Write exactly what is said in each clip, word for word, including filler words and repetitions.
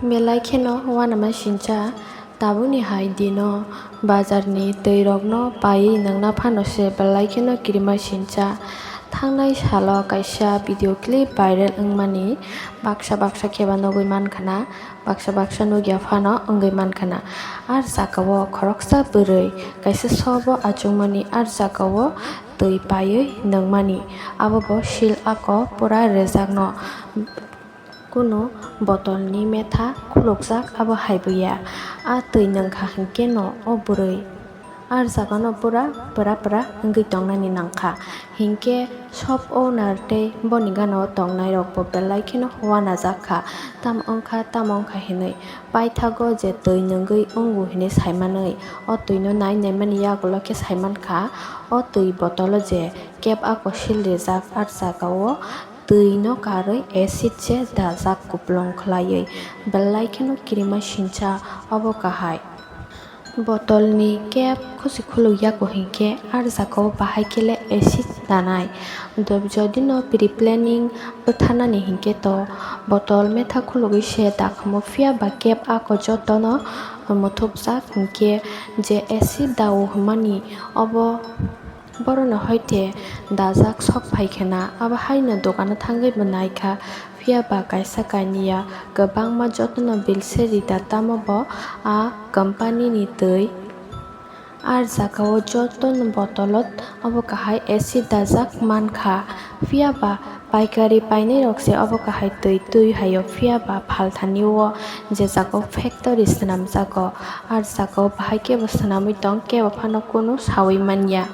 Belai kheno uanama sincha, tabukni hai dino bazarni twi rokno paiwi nwngna phano se belai kheno kirima sincha. Thangnai salo kaisa video clip viral wngmani baksa baksa kheba nugwi mankha na, baksa baksa nugya phano wngwi mankha na. Ar jagao khoroksa bwrwi kaisa sobo achukmani ar jagao twi paiwi nwngmani, abo bo sil ako pura rwjakno. Kunu botolni metha khulukjak abo hai buya. A twi nwngkha hinkhe no o bwrwi ar jagano pura pura pura wngwi tongnani nangkha. Hinkhe shop owner tei boni gana o tongnai rok bo belai kheno uanajak kha, tamo wngkha tamo wngkha hinwi. Paithago je twi nwngwi wngo hinwi saimanwi o twino nai naimani yagulo khe saimankha o twi botolo je kep ako sil rijak ar jagao twi no karwi acid se dajak kuplung khwlaiwi, belai kheno kirima sincha obo kahai. Botol ni kep khusi khuluk yago hinkhe ar jagao bahai khe le acid danai. Jodi no pre-planning bwtharnani hinkhe to botol metha khulugwi se dakhamo, phiya ba kep ako joto no muthupjak hinkhe je acid dao hwnmani obo. Borokno hoite dajak sok phai khe na, abo haino dogano thangwi bo nai kha, phiya ba kaisa kainwi ya kwbangma jotono bill se rida, tamo bo a company ni twi. Ar jagao jotono botolo obo kahai acid dajak man kha, phiya ba paikari painai rok se obo kahai twi twi hai o, phiya ba phalthani o je jagao factory swnamjago, ar jagao bahai kebo swnamwi tong, kebo phano kunu sawi man ya.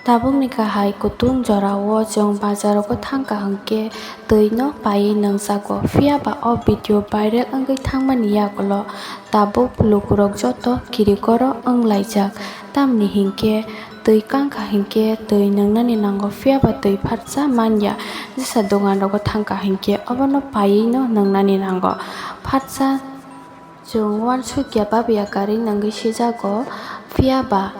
Tabukni kahai kutung jorao chwng bazar rogo thangkha hinkhe twi no paiwi nwngjago, phiya ba o video viral wngwi thangmani yagulo tabuk lukurok joto kirikoro wnglaijak, tamni hinkhe twi kangkha hinkhe twi nwngnani nango, phiya ba twi phatsa man ya. Jesa dogan rogo thangkha hinkhe obono paiwi no nwngnani nango, phatsa. Chwng uansukya babiya karwi nangwi sijago, phiya ba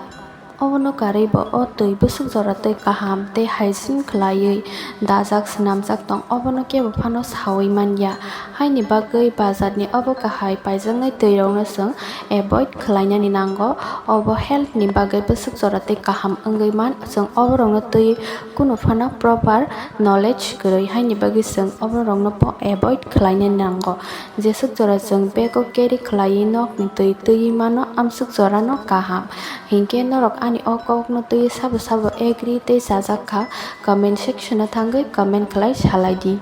obono karwi bo o twi bwswk jora tei kaham tei hygiene khwlaiwi dajak swnamjak tong, obono kebo phano sawi man ya. Haini bagwi bazarni obo kahai paijaknai twirokno chwng avoid khwlainani nango, obo health ni bagwi bwswk jora tei kaham wngwi man. Chwng oborokno twi kunu phano proper knowledge kwrwi, haini bagwi chwng oborokno bo avoid khwlainani nango. Jeswk jora chwng bag o carry khwlaiwi nokni twi twiwi mano, amswk jora no kaham. Hinkhe norok ani o kok no twiwi sabo sabo agree tei chajak kha? Comment section o thangwi comment khwlai salai di.